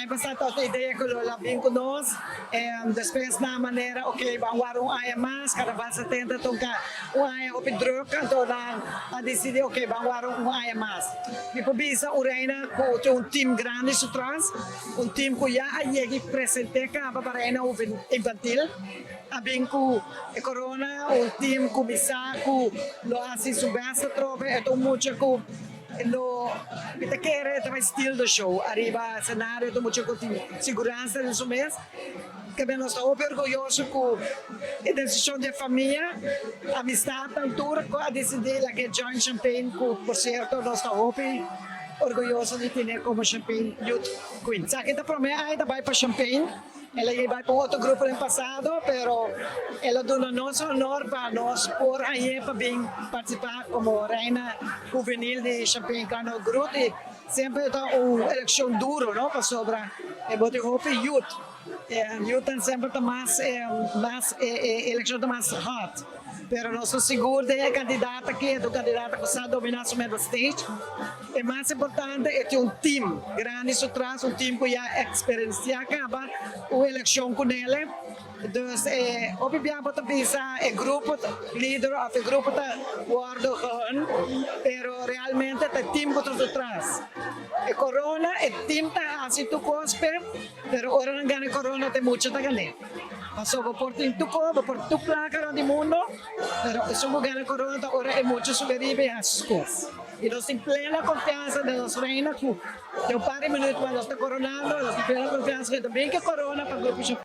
Aña pasá tabata idea ku lo a bin ku nos, despues nan manera ok ban warda un aña mas, Karnaval 70 ta un aña hopi druk, anto nan a disidí ok ban warda un aña mas. Mi por bisa un reina ku tin un team grandi su tras, un team ku ya a yega i present'é kaba pa reina infantil, a bin ku e korona, un team ku mi sa ku lo hasi su bèst atrobe, e ta un mucha ku. Lo mi ta kere e ta bai steal the show ariba escenario ta mucha cu tin siguransa den su mes. Kende nos ta hopi orguyoso cu e decision di e famia, amistadnan tur cu a dicidi laga e join Champagne cu por cierto nos ta hopi orguyoso di tene como Champagne Youth Queen. Esaki ta prome aña ta bai pa Champagne. El a yei bai pa un otro grupo den pasado, pero el a duna nos honor pa nos por hañ'é pa bin partisipá komo reina huvenil di Champagne Carnival Groot. I semper ta un elekshon duro, no, pasobra e bo tin hopi yut. E yutnan semper ta mas, mas e elekshon ta mas hòt. Pero nos ta sigur den e kandidat aki, e ta un kandidat ku sa dominá su mes stage. E mas importante e tin un team grandi su tras, un team cu ya experiencia caba un eleccion cu nele. Dus e hopi bia bo ta bisa e grupo leader of e grupo ta wordo gehun, pero realmente ta e team cu ta su tras. E corona e team ta haci tur cos p'e, pero ora nan gana e corona ta e mucha ta gane. Pasobra bo por tin tur cos, bo por tur placa rond di mundo, pero esun cu gana e corona ta ora e mucha subi ariba y haci su cos. I nos tin plena konfiansa den nos Reina ku den un par di minuut mas nos ta koronando. Nos tin plena konfiansa ku e ta bin ku e korona pa Grupo Shofar.